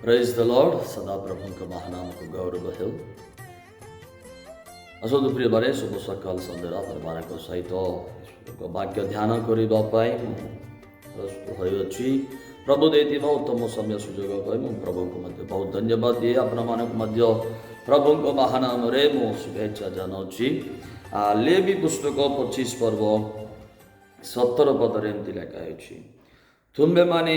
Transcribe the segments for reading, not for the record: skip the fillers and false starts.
ପ୍ରେଜ୍ ଦ ଲର୍ଡ। ସଦାପ୍ରଭୁଙ୍କ ମହାନାମକୁ ଗୌରବ ହେଉ। ଆସନ୍ତୁ ପ୍ରିୟମାନେ, ଶୁଭ ସକାଳ ସନ୍ଧ୍ୟାରେ ଆପଣମାନଙ୍କ ସହିତ ଈଶ୍ୱରଙ୍କ ବାକ୍ୟ ଧ୍ୟାନ କରିବା ପାଇଁ ମୁଁ ପ୍ରସ୍ତୁତ ହୋଇଅଛି। ପ୍ରଭୁ ଦେଇଥିବା ଉତ୍ତମ ସମୟ ସୁଯୋଗ ପାଇଁ ମୁଁ ପ୍ରଭୁଙ୍କୁ ମଧ୍ୟ ବହୁତ ଧନ୍ୟବାଦ ଦିଏ। ଆପଣମାନଙ୍କୁ ମଧ୍ୟ ପ୍ରଭୁଙ୍କ ମହାନାମରେ ମୁଁ ଶୁଭେଚ୍ଛା ଜଣାଉଛି। ଲେବି ପୁସ୍ତକ 25 ପର୍ବ 17 ପଦରେ ଏମିତି ଲେଖା ହେଉଛି, "ତୁମ୍ଭେମାନେ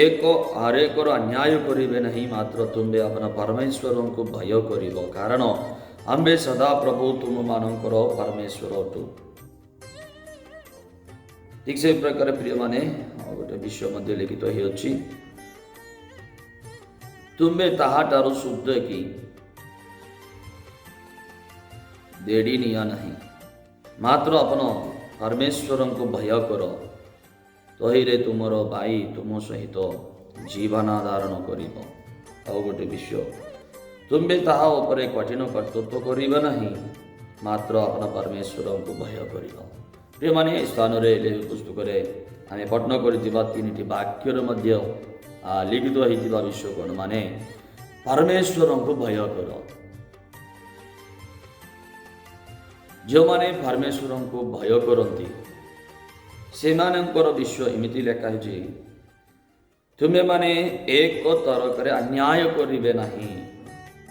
ଏକ ଆରେକର ଅନ୍ୟାୟ କରିବେ ନାହିଁ, ମାତ୍ର ତୁମ୍ଭେ ଆପଣା ପରମେଶ୍ୱରଙ୍କୁ ଭୟ କରିବ, କାରଣ ଆମ୍ଭେ ସଦାପ୍ରଭୁ ତୁମମାନଙ୍କର ପରମେଶ୍ୱର ଅଟୁ।" ଠିକ୍ ସେଇ ପ୍ରକାର ପ୍ରିୟମାନେ, ଆଉ ଗୋଟେ ବିଷୟ ମଧ୍ୟ ଲିଖିତ ହୋଇଅଛି, "ତୁମ୍ଭେ ତାହାଠାରୁ ସୁଧ କି ଦେଢ଼ି ନିଅ ନାହିଁ, ମାତ୍ର ଆପଣ ପରମେଶ୍ୱରଙ୍କୁ ଭୟ କର। ତହିଁରେ ତୁମର ଭାଇ ତୁମ ସହିତ ଜୀବନାଧାରଣ କରିବ।" ଆଉ ଗୋଟେ ବିଷୟ, "ତୁମ୍ଭେ ତାହା ଉପରେ କଠିନ କର୍ତ୍ତୃତ୍ୱ କରିବ ନାହିଁ, ମାତ୍ର ଆପଣ ପରମେଶ୍ୱରଙ୍କୁ ଭୟ କରିବ।" ପ୍ରିୟମାନେ, ଏ ସ୍ଥାନରେ ଲେବି ପୁସ୍ତକରେ ଆମେ ପଠନ କରିଥିବା ତିନିଟି ବାକ୍ୟରେ ମଧ୍ୟ ଲିଖିତ ହୋଇଥିବା ବିଷୟ କ'ଣ ମାନେ ପରମେଶ୍ୱରଙ୍କୁ ଭୟ କର। ଯେଉଁମାନେ ପରମେଶ୍ୱରଙ୍କୁ ଭୟ କରନ୍ତି, ସେମାନଙ୍କର ବିଷୟ ଏମିତି ଲେଖା ହେଇଛି, "ତୁମେମାନେ ଏକ ତରକରେ ଅନ୍ୟାୟ କରିବେ ନାହିଁ।"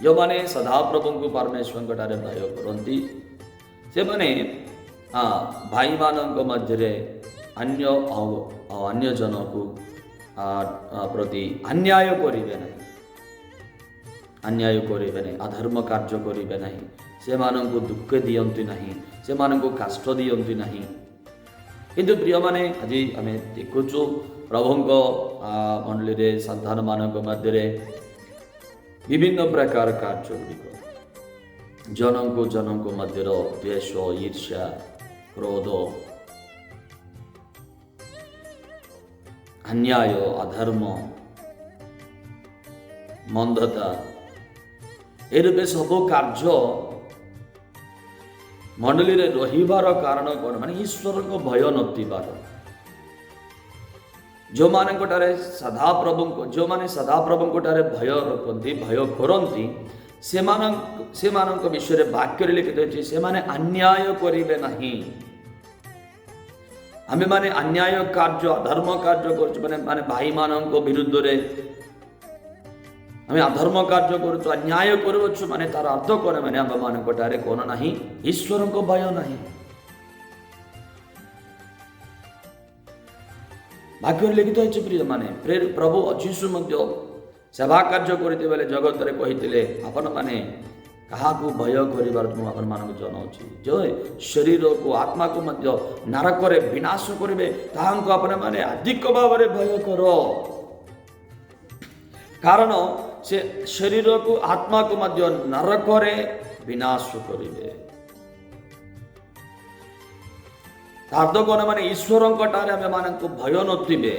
ଯେଉଁମାନେ ସଦାପ୍ରଭୁଙ୍କୁ ପରମେଶ୍ୱରଙ୍କ ଠାରେ ଭୟ କରନ୍ତି, ସେମାନେ ଭାଇମାନଙ୍କ ମଧ୍ୟରେ ଅନ୍ୟ ଆଉ ଆଉ ଅନ୍ୟ ଜନକୁ ପ୍ରତି ଅନ୍ୟାୟ କରିବେ ନାହିଁ, ଅନ୍ୟାୟ କରିବେ ନାହିଁ, ଅଧର୍ମ କାର୍ଯ୍ୟ କରିବେ ନାହିଁ, ସେମାନଙ୍କୁ ଦୁଃଖ ଦିଅନ୍ତି ନାହିଁ, ସେମାନଙ୍କୁ କଷ୍ଟ ଦିଅନ୍ତି ନାହିଁ। କିନ୍ତୁ ପ୍ରିୟମାନେ, ଆଜି ଆମେ ଦେଖୁଛୁ ପ୍ରଭୁଙ୍କ ମଣ୍ଡଳୀରେ ସନ୍ତାନମାନଙ୍କ ମଧ୍ୟରେ ବିଭିନ୍ନ ପ୍ରକାର କାର୍ଯ୍ୟ ଗୁଡ଼ିକ, ଜଣଙ୍କୁ ଜଣଙ୍କ ମଧ୍ୟରେ ଦ୍ୱେଷ, ଈର୍ଷା, କ୍ରୋଧ, ଅନ୍ୟାୟ, ଅଧର୍ମ, ମନ୍ଦତା, ଏ ରୂପେ ସବୁ କାର୍ଯ୍ୟ ମଣ୍ଡଳୀରେ ରହିବାର କାରଣ କ'ଣ ମାନେ ଈଶ୍ୱରଙ୍କ ଭୟ ନଥିବାର। ଯେଉଁମାନଙ୍କଠାରେ ସଦାପ୍ରଭୁଙ୍କ ଯେଉଁମାନେ ସଦାପ୍ରଭୁଙ୍କ ଠାରେ ଭୟ ରଖନ୍ତି, ଭୟ କରନ୍ତି, ସେମାନଙ୍କ ବିଷୟରେ ବାକ୍ୟରେ ଲିଖିତ ଅଛି, ସେମାନେ ଅନ୍ୟାୟ କରିବେ ନାହିଁ। ଆମେମାନେ ଅନ୍ୟାୟ କାର୍ଯ୍ୟ, ଅଧର୍ମ କାର୍ଯ୍ୟ କରୁଛୁ, ମାନେ ଭାଇମାନଙ୍କ ବିରୁଦ୍ଧରେ ଆମେ ଅଧର୍ମ କାର୍ଯ୍ୟ କରୁଛୁ, ଅନ୍ୟାୟ କରୁଅଛୁ, ମାନେ ତାର ଅର୍ଥ କ'ଣ? ମାନେ ଆମ୍ଭମାନଙ୍କ ଠାରେ କ'ଣ ନାହିଁ? ଈଶ୍ୱରଙ୍କ ଭୟ ନାହିଁ। ବାକ୍ୟରେ ଲିଖିତ ହେଇଛି ପ୍ରିୟମାନେ, ପ୍ରଭୁ ଯୀଶୁ ମଧ୍ୟ ସେବା କାର୍ଯ୍ୟ କରିଥିବା ବେଳେ ଜଗତରେ କହିଥିଲେ, "ଆପଣମାନେ କାହାକୁ ଭୟ କରିବାର ମୁଁ ଆପଣମାନଙ୍କୁ ଜଣାଉଛି। ଯେଉଁ ଶରୀରକୁ ଆତ୍ମାକୁ ମଧ୍ୟ ନରକରେ ବିନାଶ କରିବେ, ତାହାଙ୍କୁ ଆପଣମାନେ ଅଧିକ ଭାବରେ ଭୟ କର। କାରଣ ସେ ଶରୀରକୁ ଆତ୍ମାକୁ ମଧ୍ୟ ନରକରେ ବିନାଶ କରିବେ।" ଅର୍ଥ କ'ଣ? ମାନେ ଈଶ୍ୱରଙ୍କ ଠାରେ ଆମେମାନଙ୍କୁ ଭୟ ନଥିବେ,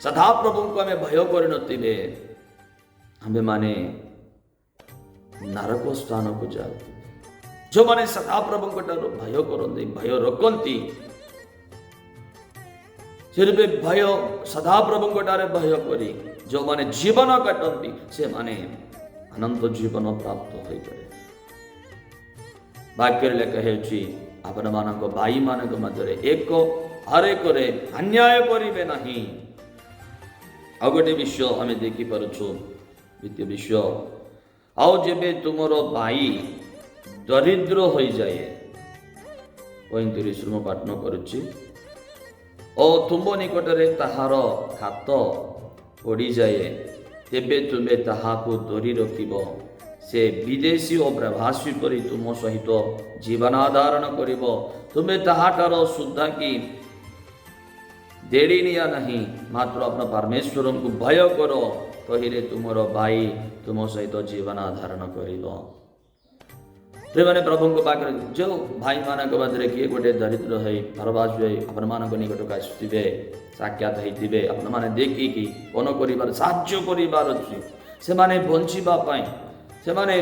ସଦାପ୍ରଭୁଙ୍କୁ ଆମେ ଭୟ କରିନଥିବେ, ଆମ୍ଭେମାନେ ନରକ ସ୍ଥାନକୁ ଯାଉଥିବେ। ଯେଉଁମାନେ ସଦାପ୍ରଭୁଙ୍କ ଠାରୁ ଭୟ କରନ୍ତି, ଭୟ ରଖନ୍ତି, ସେ ରୂପେ ଭୟ ସଦାପ୍ରଭୁଙ୍କ ଠାରେ ଭୟ କରି ଯେଉଁମାନେ ଜୀବନ କାଟନ୍ତି, ସେମାନେ ଅନନ୍ତ ଜୀବନ ପ୍ରାପ୍ତ ହୋଇପାରେ। ବାକ୍ୟରେ ଲେଖା ହେଉଛି, ଆପଣମାନଙ୍କ ଭାଇମାନଙ୍କ ମଧ୍ୟରେ ଏକ ଆରେକରେ ଅନ୍ୟାୟ କରିବେ ନାହିଁ। ଆଉ ଗୋଟେ ବିଷୟ ଆମେ ଦେଖିପାରୁଛୁ, ଦ୍ୱିତୀୟ ବିଷୟ, "ଆଉ ଯେବେ ତୁମର ଭାଇ ଦରିଦ୍ର ହୋଇଯାଏ", 35ରୁ ମୁଁ ପାଠନ କରୁଛି, "ଓ ତୁମ୍ଭ ନିକଟରେ ତାହାର ହାତ ପଡ଼ିଯାଏ, ତେବେ ତୁମେ ତାହାକୁ ଧରି ରଖିବ। ସେ ବିଦେଶୀ ଓ ପ୍ରବାସୀ ପରି ତୁମ ସହିତ ଜୀବନାଧାରଣ କରିବ। ତୁମେ ତାହାଠାରୁ ସୁଧ କି ଦେଢ଼ି ନିଅ ନାହିଁ, ମାତ୍ର ଆପଣ ପରମେଶ୍ୱରଙ୍କୁ ଭୟ କର। ତହିଁରେ ତୁମର ଭାଇ ତୁମ ସହିତ ଜୀବନାଧାରଣ କରିବ।" ପ୍ରିୟମାନେ, ପ୍ରଭୁଙ୍କ ପାଖରେ ଯେଉଁ ଭାଇମାନଙ୍କ ମଧ୍ୟରେ କିଏ ଗୋଟେ ଦରିଦ୍ର ହେଇ, ପରବାସୀ ହୋଇ ଆପଣମାନଙ୍କ ନିକଟକୁ ଆସୁଥିବେ, ସାକ୍ଷାତ ହେଇଥିବେ, ଆପଣମାନେ ଦେଖିକି କ'ଣ କରିବାର, ସାହାଯ୍ୟ କରିବାର ଅଛି। ସେମାନେ ବଞ୍ଚିବା ପାଇଁ, ସେମାନେ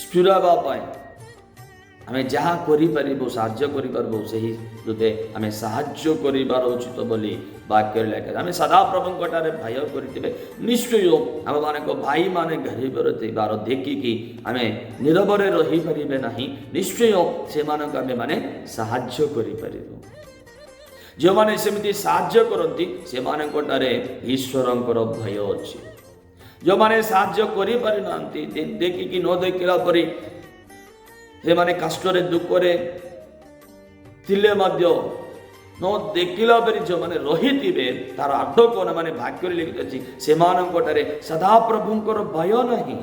ସ୍ଥିର ହେବା ପାଇଁ। ଆମେ ଯାହା କରିପାରିବୁ, ସାହାଯ୍ୟ କରିପାରିବୁ, ସେହି ରୂପେ ଆମେ ସାହାଯ୍ୟ କରିବାର ଉଚିତ ବୋଲି ବାକ୍ୟରେ ଲେଖା। ଆମେ ସଦାପ୍ରଭୁଙ୍କ ଠାରେ ଭୟ କରିଥିବେ, ନିଶ୍ଚୟ ଆମମାନଙ୍କ ଭାଇମାନେ ଗରିବରେ ଥିବାର ଦେଖିକି ଆମେ ନିରବରେ ରହିପାରିବେ ନାହିଁ। ନିଶ୍ଚୟ ସେମାନଙ୍କୁ ଆମେମାନେ ସାହାଯ୍ୟ କରିପାରିବୁ। ଯେଉଁମାନେ ସେମିତି ସାହାଯ୍ୟ କରନ୍ତି, ସେମାନଙ୍କ ଠାରେ ଈଶ୍ୱରଙ୍କର ଭୟ ଅଛି। ଯେଉଁମାନେ ସାହାଯ୍ୟ କରିପାରିନାହାନ୍ତି, ଦେଖିକି ନ ଦେଖିଲା ପରି ସେମାନେ କଷ୍ଟରେ ଦୁଃଖରେ ଥିଲେ ମଧ୍ୟ ନ ଦେଖିଲା ପରି ଯେଉଁମାନେ ରହିଥିବେ, ତାର ଅର୍ଥ କ'ଣ ମାନେ ବାକ୍ୟରେ ଲିଖିତ ଅଛି, ସେମାନଙ୍କ ଠାରେ ସଦାପ୍ରଭୁଙ୍କର ଭୟ ନାହିଁ।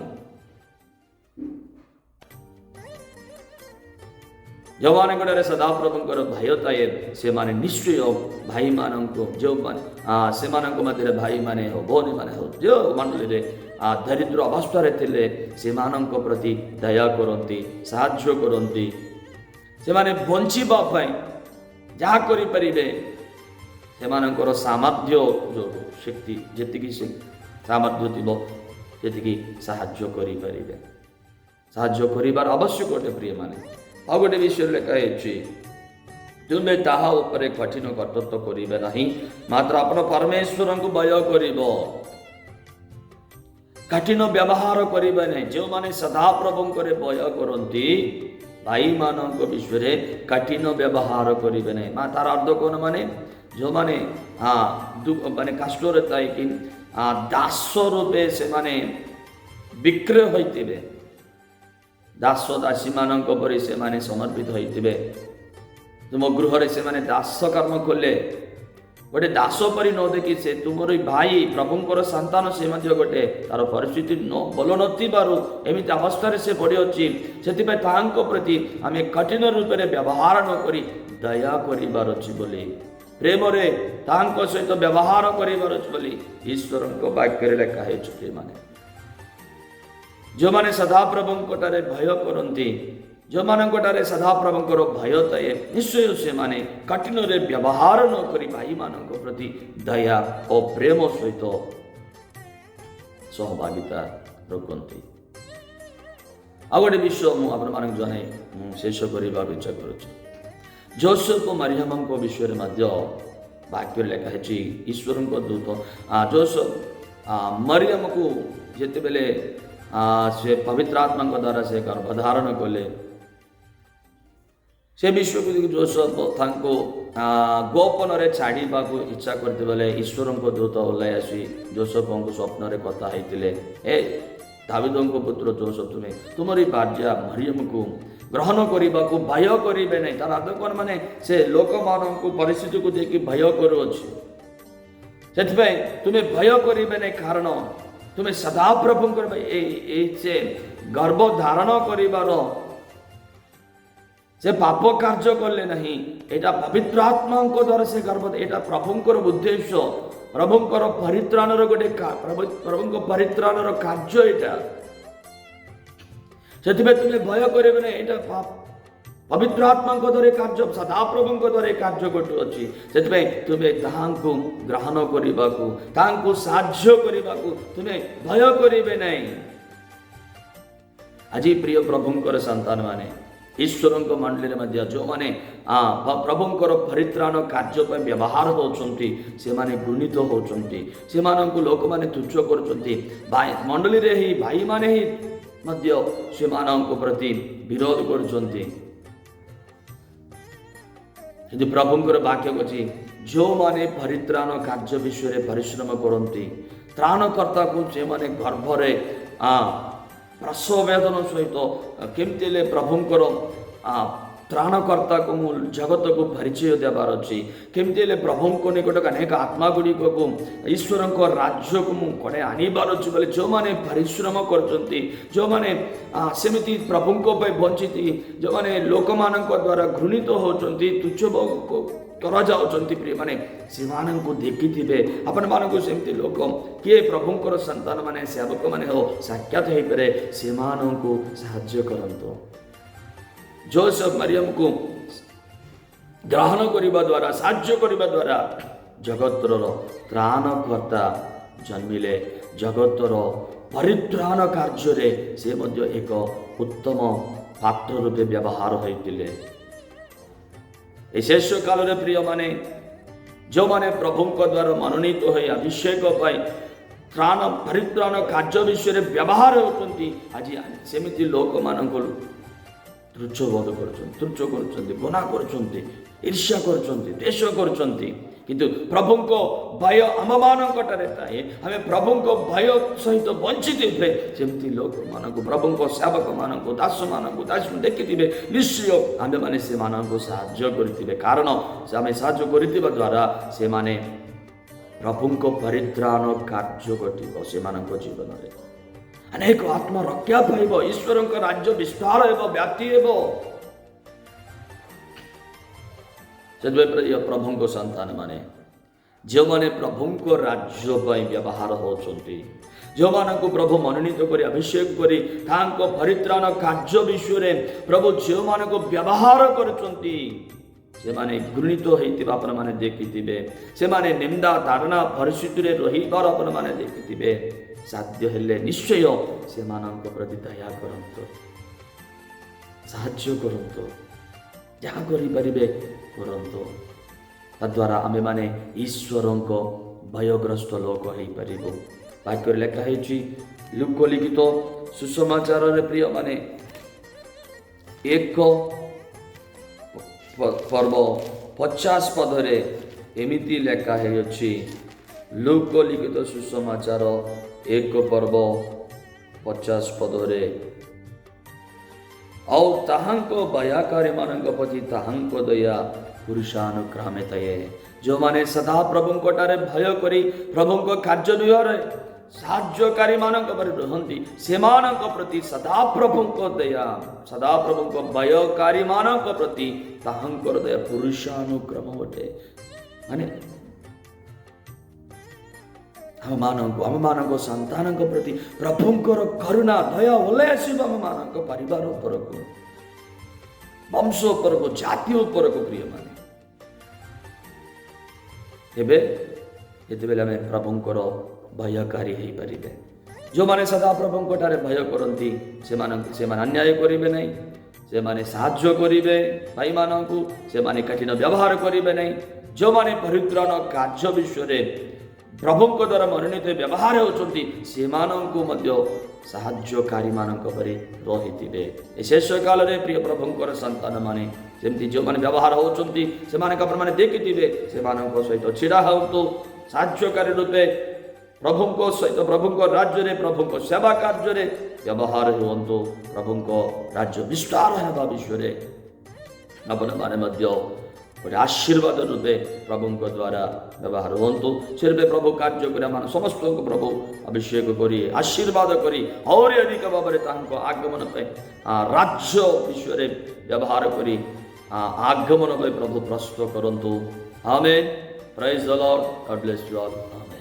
ଯେଉଁମାନଙ୍କ ଠାରେ ସଦାପ୍ରଭୁଙ୍କର ଭୟ ଥାଏ, ସେମାନେ ନିଶ୍ଚୟ ଭାଇମାନଙ୍କୁ, ଯେଉଁମାନେ ସେମାନଙ୍କ ମଧ୍ୟରେ ଭାଇମାନେ ହଉ, ଭଉଣୀମାନେ ହଉ, ଯେଉଁ ମଣ୍ଡଳୀରେ ଦରିଦ୍ର ଅବସ୍ଥାରେ ଥିଲେ, ସେମାନଙ୍କ ପ୍ରତି ଦୟା କରନ୍ତି, ସାହାଯ୍ୟ କରନ୍ତି। ସେମାନେ ବଞ୍ଚିବା ପାଇଁ ଯାହା କରିପାରିବେ, ସେମାନଙ୍କର ସାମର୍ଥ୍ୟ ଯୋଗୁଁ ଶକ୍ତି ଯେତିକି ସେ ସାମର୍ଥ୍ୟ ଥିବ ସେତିକି ସାହାଯ୍ୟ କରିପାରିବେ। ସାହାଯ୍ୟ କରିବାର ଆବଶ୍ୟକ ଅଟେ ପ୍ରିୟମାନେ। ଆଉ ଗୋଟେ ବିଷୟରେ ଲେଖା ହେଇଛି, ତୁମେ ତାହା ଉପରେ କଠିନ କର୍ତ୍ତୃତ୍ୱ କରିବେ ନାହିଁ, ମାତ୍ର ଆପଣ ପରମେଶ୍ୱରଙ୍କୁ ଭୟ କରିବ। କଠିନ ବ୍ୟବହାର କରିବେ ନାହିଁ। ଯେଉଁମାନେ ସଦାପ୍ରଭୁଙ୍କରେ ଭୟ କରନ୍ତି, ଭାଇମାନଙ୍କ ବିଷୟରେ କଠିନ ବ୍ୟବହାର କରିବେ ନାହିଁ। ମା ତାର ଅର୍ଥ କ'ଣ ମାନେ ଯେଉଁମାନେ ମାନେ କଷ୍ଟରେ ଥାଇକି ଦାସ ରୂପେ ସେମାନେ ବିକ୍ରୟ ହୋଇଥିବେ, ଦାସ ଦାସୀମାନଙ୍କ ପରି ସେମାନେ ସମର୍ପିତ ହୋଇଥିବେ, ତୁମ ଗୃହରେ ସେମାନେ ଦାସ କର୍ମ କଲେ, ଗୋଟେ ଦାସ ପରି ନ ଦେଖି ସେ ତୁମର ଭାଇ ପ୍ରଭୁଙ୍କର ସନ୍ତାନ, ସେ ମଧ୍ୟ ଗୋଟେ ତାର ପରିସ୍ଥିତି ନ ଭଲ ନଥିବାରୁ ଏମିତି ଅବସ୍ଥାରେ ସେ ପଡ଼ିଅଛି, ସେଥିପାଇଁ ତାହାଙ୍କ ପ୍ରତି ଆମେ କଠିନ ରୂପରେ ବ୍ୟବହାର ନ କରି ଦୟା କରିବାର ଅଛି ବୋଲି, ପ୍ରେମରେ ତାହାଙ୍କ ସହିତ ବ୍ୟବହାର କରିବାର ଅଛି ବୋଲି ଈଶ୍ୱରଙ୍କ ବାକ୍ୟରେ ଲେଖା ହେଇଛି। ପ୍ରିୟମାନେ, ଯେଉଁମାନେ ସଦାପ୍ରଭୁଙ୍କ ଠାରେ ଭୟ କରନ୍ତି, ଯେଉଁମାନଙ୍କ ଠାରେ ସଦାପ୍ରଭୁଙ୍କର ଭୟ ଥାଏ, ନିଶ୍ଚୟ ସେମାନେ କଠିନରେ ବ୍ୟବହାର ନ କରି ଭାଇମାନଙ୍କ ପ୍ରତି ଦୟା ଓ ପ୍ରେମ ସହିତ ସହଭାଗିତା ରଖନ୍ତି। ଆଉ ଗୋଟେ ବିଷୟ ମୁଁ ଆପଣମାନଙ୍କୁ ଜଣାଇ ମୁଁ ଶେଷ କରିବାକୁ ଇଚ୍ଛା କରୁଛି। ଯୋସେଫ ମରିୟମଙ୍କ ବିଷୟରେ ମଧ୍ୟ ବାକ୍ୟରେ ଲେଖା ହେଇଛି, ଈଶ୍ୱରଙ୍କ ଦୂତ ଯୋସେଫ ମରିୟମକୁ ଯେତେବେଳେ ସେ ପବିତ୍ର ଆତ୍ମାଙ୍କ ଦ୍ୱାରା ସେ ଗର୍ଭଧାରଣ କଲେ, ସେ ବିଷୟକୁ ଯୋସେଫ ତାଙ୍କୁ ଗୋପନରେ ଛାଡ଼ିବାକୁ ଇଚ୍ଛା କରିଥିଲେ। ଈଶ୍ୱରଙ୍କ ଦୂତ ଓହ୍ଲାଇ ଆସି ଯୋସେଫଙ୍କୁ ସ୍ୱପ୍ନରେ କଥା ହେଇଥିଲେ, ଏ ଦାବିଦଙ୍କ ପୁତ୍ର ଯୋସେଫ, ତୁମେ ତୁମରି ଭାର୍ଯ୍ୟା ମରିୟମକୁ ଗ୍ରହଣ କରିବାକୁ ଭୟ କରିବେ ନାହିଁ। ତାର ଅର୍ଥ କ'ଣ ମାନେ ସେ ଲୋକମାନଙ୍କୁ ପରିସ୍ଥିତିକୁ ଦେଖି ଭୟ କରୁଅଛି, ସେଥିପାଇଁ ତୁମେ ଭୟ କରିବେ ନାହିଁ, କାରଣ ତୁମେ ସଦାପ୍ରଭୁଙ୍କର ଏଇ ସେ ଗର୍ଭ ଧାରଣ କରିବାର ସେ ପାପ କାର୍ଯ୍ୟ କଲେ ନାହିଁ, ଏଇଟା ପବିତ୍ର ଆତ୍ମାଙ୍କ ଦ୍ୱାରା ସେ ଗର୍ଭ, ଏଇଟା ପ୍ରଭୁଙ୍କର ଉଦ୍ଦେଶ୍ୟ, ପ୍ରଭୁଙ୍କର ପରିତ୍ରାଣର ଗୋଟେ ପ୍ରଭୁଙ୍କ ପରିତ୍ରାଣର କାର୍ଯ୍ୟ ଏଇଟା, ସେଥିପାଇଁ ତୁମେ ଭୟ କରିବେ ନାହିଁ, ଏଇଟା ପବିତ୍ର ଆତ୍ମାଙ୍କ ଦ୍ୱାରା କାର୍ଯ୍ୟ, ସଦାପ୍ରଭୁଙ୍କ ଦ୍ୱାରା କାର୍ଯ୍ୟ ଘଟୁଅଛି, ସେଥିପାଇଁ ତୁମେ ତାହାଙ୍କୁ ଗ୍ରହଣ କରିବାକୁ, ତାହାଙ୍କୁ ସାହାଯ୍ୟ କରିବାକୁ ତୁମେ ଭୟ କରିବେ ନାହିଁ। ଆଜି ପ୍ରିୟ ପ୍ରଭୁଙ୍କର ସନ୍ତାନମାନେ, ଈଶ୍ୱରଙ୍କ ମଣ୍ଡଳୀରେ ମଧ୍ୟ ଯେଉଁମାନେ ପ୍ରଭୁଙ୍କର ପରିତ୍ରାଣ କାର୍ଯ୍ୟ ପାଇଁ ବ୍ୟବହାର ହେଉଛନ୍ତି, ସେମାନେ ଘୃଣିତ ହେଉଛନ୍ତି, ସେମାନଙ୍କୁ ଲୋକମାନେ ତୁଚ୍ଛ କରୁଛନ୍ତି, ଭାଇ ମଣ୍ଡଳୀରେ ହିଁ ଭାଇମାନେ ହିଁ ମଧ୍ୟ ସେମାନଙ୍କ ପ୍ରତି ବିରୋଧ କରୁଛନ୍ତି। କିନ୍ତୁ ପ୍ରଭୁଙ୍କର ବାକ୍ୟ କହୁଛି, ଯେଉଁମାନେ ପରିତ୍ରାଣ କାର୍ଯ୍ୟ ବିଷୟରେ ପରିଶ୍ରମ କରନ୍ତି, ତ୍ରାଣକର୍ତ୍ତାକୁ ସେମାନେ ଗର୍ଭରେ ପ୍ରସବ ବେଦନ ସହିତ କେମିତି ହେଲେ ପ୍ରଭୁଙ୍କର ତ୍ରାଣକର୍ତ୍ତାକୁ ମୁଁ ଜଗତକୁ ପରିଚୟ ଦେବାର ଅଛି, କେମିତି ହେଲେ ପ୍ରଭୁଙ୍କ ନିକଟକୁ ଅନେକ ଆତ୍ମା ଗୁଡ଼ିକକୁ ଈଶ୍ୱରଙ୍କ ରାଜ୍ୟକୁ ମୁଁ କଣେ ଆଣିବାର ଅଛି ବୋଲି ଯେଉଁମାନେ ପରିଶ୍ରମ କରୁଛନ୍ତି, ଯେଉଁମାନେ ସେମିତି ପ୍ରଭୁଙ୍କ ପାଇଁ ବଞ୍ଚିତି, ଯେଉଁମାନେ ଲୋକମାନଙ୍କ ଦ୍ୱାରା ଘୃଣିତ ହେଉଛନ୍ତି, ତୁଚ୍ଛ କରାଯାଉଛନ୍ତି, ପ୍ରିୟମାନେ ସେମାନଙ୍କୁ ଦେଖିଥିବେ। ଆପଣମାନଙ୍କୁ ସେମିତି ଲୋକ କିଏ ପ୍ରଭୁଙ୍କର ସନ୍ତାନମାନେ, ସେବକମାନେ ହଉ ସାକ୍ଷାତ ହେଇପାରେ, ସେମାନଙ୍କୁ ସାହାଯ୍ୟ କରନ୍ତୁ। ଯୋସେଫ ମରିୟମକୁ ଗ୍ରହଣ କରିବା ଦ୍ୱାରା, ସାହାଯ୍ୟ କରିବା ଦ୍ୱାରା ଜଗତର ତ୍ରାଣକର୍ତ୍ତା ଜନ୍ମିଲେ। ଜଗତର ପରିତ୍ରାଣ କାର୍ଯ୍ୟରେ ସେ ମଧ୍ୟ ଏକ ଉତ୍ତମ ପାତ୍ର ରୂପେ ବ୍ୟବହାର ହୋଇଥିଲେ। ଏ ଶେଷ କାଳରେ ପ୍ରିୟମାନେ, ଯେଉଁମାନେ ପ୍ରଭୁଙ୍କ ଦ୍ୱାରା ମନୋନୀତ ହୋଇ ଅଭିଷେକ ପାଇ ତ୍ରାଣ ପରିତ୍ରାଣ କାର୍ଯ୍ୟ ବିଷୟରେ ବ୍ୟବହାର ହେଉଛନ୍ତି, ଆଜି ସେମିତି ଲୋକମାନଙ୍କୁ ତୁଚ୍ଛବୋଧ କରୁଛନ୍ତି, ତୁଚ୍ଛ କରୁଛନ୍ତି, ଘୃଣା କରୁଛନ୍ତି, ଈର୍ଷା କରୁଛନ୍ତି, ଦ୍ୱେଷ କରୁଛନ୍ତି। କିନ୍ତୁ ପ୍ରଭୁଙ୍କ ଭୟ ଆମମାନଙ୍କ ଠାରେ ଥାଏ। ଆମେ ପ୍ରଭୁଙ୍କ ଭୟ ସହିତ ବଞ୍ଚିଥିବେ, ସେମିତି ଲୋକମାନଙ୍କୁ, ପ୍ରଭୁଙ୍କ ସେବକମାନଙ୍କୁ, ଦାସମାନଙ୍କୁ, ଦାସ ଦେଖିଥିବେ, ନିଶ୍ଚୟ ଆମେମାନେ ସେମାନଙ୍କୁ ସାହାଯ୍ୟ କରିଥିବେ। କାରଣ ଆମେ ସାହାଯ୍ୟ କରିଥିବା ଦ୍ୱାରା ସେମାନେ ପ୍ରଭୁଙ୍କ ପରିତ୍ରାଣ କାର୍ଯ୍ୟ ଘଟିବ। ସେମାନଙ୍କ ଜୀବନରେ ଅନେକ ଆତ୍ମା ରକ୍ଷା ପାଇବ, ଈଶ୍ୱରଙ୍କ ରାଜ୍ୟ ବିସ୍ତାର ହେବ, ବ୍ୟାପ୍ତି ହେବ। ସେଥିପାଇଁ ପ୍ରିୟ ପ୍ରଭୁଙ୍କ ସନ୍ତାନ ମାନେ, ଯେଉଁମାନେ ପ୍ରଭୁଙ୍କ ରାଜ୍ୟ ପାଇଁ ବ୍ୟବହାର ହେଉଛନ୍ତି, ଯେଉଁମାନଙ୍କୁ ପ୍ରଭୁ ମନୋନୀତ କରି ଅଭିଷେକ କରି ତାଙ୍କ ପରିତ୍ରାଣ କାର୍ଯ୍ୟ ବିଷୟରେ ପ୍ରଭୁ ଯେଉଁମାନଙ୍କୁ ବ୍ୟବହାର କରୁଛନ୍ତି, ସେମାନେ ଘୃଣିତ ହେଇଥିବା ଆପଣମାନେ ଦେଖିଥିବେ। ସେମାନେ ନିନ୍ଦା ତାଡ଼ନା ପରିସ୍ଥିତିରେ ରହିବାର ଆପଣମାନେ ଦେଖିଥିବେ। ସାଧ୍ୟ ହେଲେ ନିଶ୍ଚୟ ସେମାନଙ୍କ ପ୍ରତି ଦୟା କରନ୍ତୁ, ସାହାଯ୍ୟ କରନ୍ତୁ, ଯାହା କରିପାରିବେ କରନ୍ତୁ। ତଦ୍ୱାରା ଆମେମାନେ ଈଶ୍ୱରଙ୍କ ଭୟଗ୍ରସ୍ତ ଲୋକ ହେଇପାରିବୁ। ବାକ୍ୟରେ ଲେଖା ହେଇଛି ଲୂକ ଲିଖିତ ସୁସମାଚାରରେ ପ୍ରିୟମାନେ, 1 ପର୍ବ 50 ପଦରେ ଏମିତି ଲେଖା ହେଇଅଛି। ଲୂକ ଲିଖିତ ସୁସମାଚାର 1 ପର୍ବ 50 ପଦରେ, ଆଉ ତାହାଙ୍କ ଦୟାକାରୀମାନଙ୍କ ପ୍ରତି ତାହାଙ୍କ ଦୟା ପୁରୁଷାନୁକ୍ରମେ ଥାଏ। ଯେଉଁମାନେ ସଦାପ୍ରଭୁଙ୍କ ଠାରେ ଭୟ କରି ପ୍ରଭୁଙ୍କ କାର୍ଯ୍ୟ ବିଷୟରେ ସାହାଯ୍ୟକାରୀମାନଙ୍କ ପରି ରୁହନ୍ତି, ସେମାନଙ୍କ ପ୍ରତି ସଦାପ୍ରଭୁଙ୍କ ଦୟା, ସଦାପ୍ରଭୁଙ୍କ ଭୟକାରୀମାନଙ୍କ ପ୍ରତି ତାହାଙ୍କର ଦୟା ପୁରୁଷାନୁକ୍ରମ ଅଟେ। ମାନେ ଆମମାନଙ୍କ ସନ୍ତାନଙ୍କ ପ୍ରତି ପ୍ରଭୁଙ୍କର କରୁଣା ଦୟା ଓହ୍ଲାଇ ଆସିବ ଆମମାନଙ୍କ ପରିବାର ଉପରକୁ, ବଂଶ ଉପରକୁ, ଜାତି ଉପରକୁ। ପ୍ରିୟମାନେ, ଏବେ ଯେତେବେଳେ ଆମେ ପ୍ରଭୁଙ୍କର ଭୟକାରୀ ହେଇପାରିବେ, ଯେଉଁମାନେ ସଦାପ୍ରଭୁଙ୍କ ଠାରେ ଭୟ କରନ୍ତି, ସେମାନେ ଅନ୍ୟାୟ କରିବେ ନାହିଁ, ସେମାନେ ସାହାଯ୍ୟ କରିବେ ଭାଇମାନଙ୍କୁ, ସେମାନେ କଠିନ ବ୍ୟବହାର କରିବେ ନାହିଁ। ଯେଉଁମାନେ ପରିତ୍ରାଣ କାର୍ଯ୍ୟ ବିଷୟରେ ପ୍ରଭୁଙ୍କ ଦ୍ୱାରା ମନୋନୀତ ବ୍ୟବହାର ହେଉଛନ୍ତି, ସେମାନଙ୍କୁ ମଧ୍ୟ ସାହାଯ୍ୟକାରୀମାନଙ୍କ ପରି ରହିଥିବେ। ଏ ଶେଷ କାଳରେ ପ୍ରିୟ ପ୍ରଭୁଙ୍କର ସନ୍ତାନମାନେ ସେମିତି ଯେଉଁମାନେ ବ୍ୟବହାର ହେଉଛନ୍ତି, ସେମାନଙ୍କ ଆପଣମାନେ ଦେଖିଥିବେ, ସେମାନଙ୍କ ସହିତ ଛିଡ଼ା ହୁଅନ୍ତୁ ସାହାଯ୍ୟକାରୀ ରୂପେ ପ୍ରଭୁଙ୍କ ସହିତ, ପ୍ରଭୁଙ୍କ ରାଜ୍ୟରେ, ପ୍ରଭୁଙ୍କ ସେବା କାର୍ଯ୍ୟରେ ବ୍ୟବହାର ହୁଅନ୍ତୁ। ପ୍ରଭୁଙ୍କ ରାଜ୍ୟ ବିସ୍ତାର ହେବା ବିଷୟରେ ଆପଣମାନେ ମଧ୍ୟ ଗୋଟେ ଆଶୀର୍ବାଦ ରୂପେ ପ୍ରଭୁଙ୍କ ଦ୍ୱାରା ବ୍ୟବହାର ହୁଅନ୍ତୁ। ସେ ରୂପେ ପ୍ରଭୁ କାର୍ଯ୍ୟ କରି ଆମ ସମସ୍ତଙ୍କୁ ପ୍ରଭୁ ଅଭିଷେକ କରି ଆଶୀର୍ବାଦ କରି ଆହୁରି ଅଧିକ ଭାବରେ ତାଙ୍କ ଆଗମନ ପାଇଁ ରାଜ୍ୟ ବିଷୟରେ ବ୍ୟବହାର କରି ଆଗମନ ପାଇଁ ପ୍ରଭୁ ପ୍ରସ୍ତୁତ କରନ୍ତୁ। ଆମେନ୍। Praise the Lord. God bless you all. Amen.